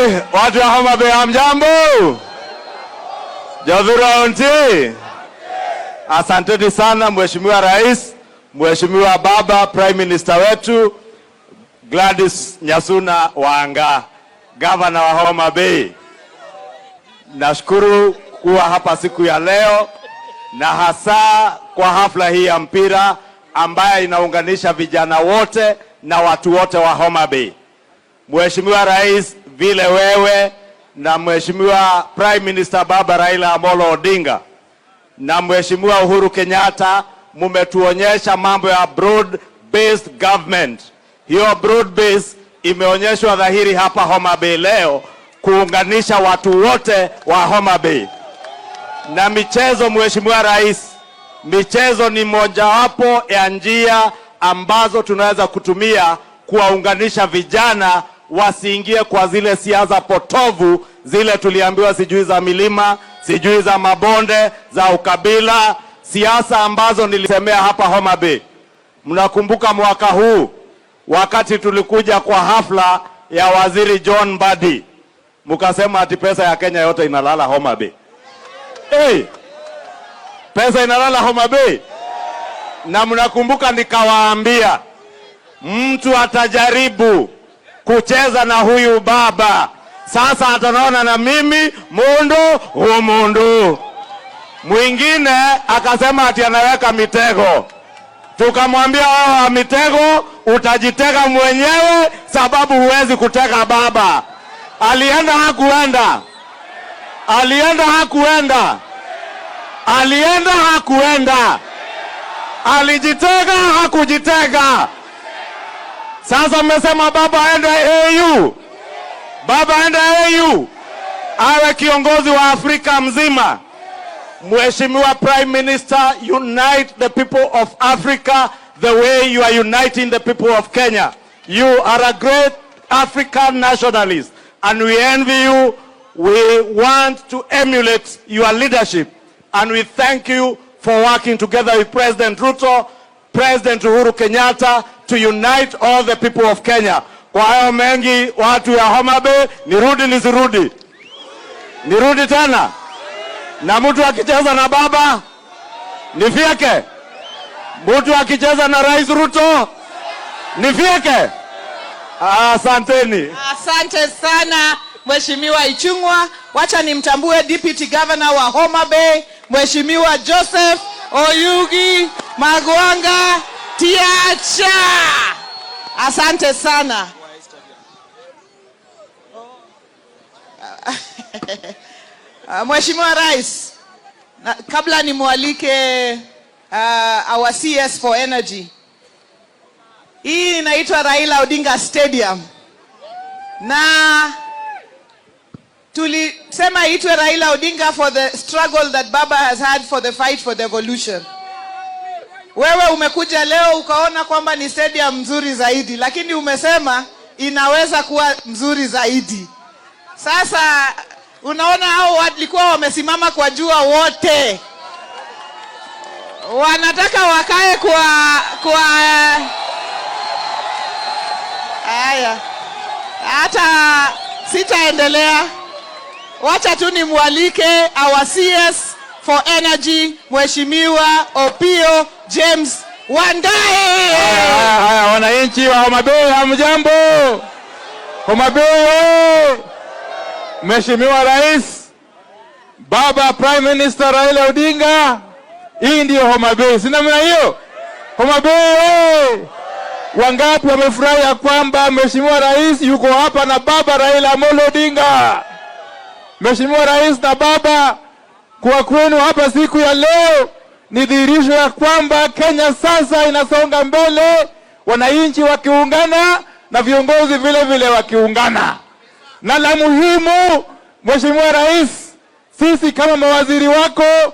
Hey, watu wa Homa Bay, hamjambo? Jothurwa untie. Asanteni sana, Mheshimiwa Rais, Mheshimiwa Baba Prime Minister wetu Gladys Nyasuna Wanga, Gavana wa Homa Bay. Nashukuru kuwa hapa siku ya leo na hasa kwa hafla hii ya mpira ambayo inaunganisha vijana wote na watu wote wa Homa Bay. Mheshimiwa Rais, vile wewe na Mheshimiwa Prime Minister Baba Raila Amolo Odinga na Mheshimiwa Uhuru Kenyatta mumetuonyesha mambo ya broad based government. Hiyo broad base imeonyeshwa dhahiri hapa Homa Bay leo kuunganisha watu wote wa Homa Bay. Na michezo, Mheshimiwa Rais, michezo ni mojawapo ya njia ambazo tunaweza kutumia kuwaunganisha vijana wasiingie kwa zile siasa potovu zile tuliambiwa, sijui za milima, sijui za mabonde, za ukabila, siasa ambazo nilisemea hapa Homa Bay. Mnakumbuka mwaka huu wakati tulikuja kwa hafla ya Waziri John Mbadi, mkasema ati pesa ya Kenya yote inalala Homa Bay. Hey, pesa inalala Homa Bay. Na mnakumbuka nikawaambia mtu atajaribu kucheza na huyu baba sasa atanaona na mimi mundu hu mundu mwingine. Akasema ati anaweka mitego, tukamwambia wewe, mitego utajitega mwenyewe, sababu huwezi kutega baba. Alienda hakuenda? Alienda hakuenda? Alienda hakuenda? Alijitega hakujitega? Sasa mmesema baba aende AU, baba aende AU, awe kiongozi wa Afrika mzima. Mheshimiwa Prime Minister, unite the people of Africa the way you are uniting the people of Kenya. You are a great African nationalist and we envy you. We want to emulate your leadership and we thank you for working together with President Ruto, President Uhuru Kenyatta to unite all the people of Kenya. Kwa hayo mengi, watu ya Homa Bay, nirudi nisirudi? Nirudi tena? Na mtu akicheza na baba nifyeke? Mtu akicheza na Rais Ruto nifyeke? Asanteni. Asante sana, Mheshimiwa Ichung'wa. Wacha nimtambue Deputy Governor wa Homa Bay, Mheshimiwa Joseph Oyugi Magwanga Tiacha. Asante sana. Mheshimiwa Rais, na, kabla nimwalike our CS for Energy. Hii inaitwa Raila Odinga Stadium na tulisema itwe Raila Odinga for the struggle that Baba has had for the fight for devolution. Wewe umekuja leo ukaona kwamba ni stadium mzuri zaidi, lakini umesema inaweza kuwa mzuri zaidi. Sasa unaona hao walikuwa wamesimama kwa jua wote, wanataka wakae kwa haya, hata sitaendelea. Wacha tu nimwalike our CS for Energy, Mheshimiwa Opiyo James Wandayi. Haya, haya, wananchi wa Homa Bay, hamjambo? Homa Bay oye! Mheshimiwa Rais, Baba Prime Minister Raila Odinga, hii ndiyo Homa Bay, si namna hiyo? Homa Bay oye! Wangapi wamefurahi ya kwamba Mheshimiwa Rais yuko hapa na Baba Raila Amolo Odinga? Mheshimiwa Rais na Baba, kuwa kwenu hapa siku ya leo ni dhihirisho ya kwamba Kenya sasa inasonga mbele, wananchi wakiungana na viongozi vile vile wakiungana. Na la muhimu, Mheshimiwa Rais, sisi kama mawaziri wako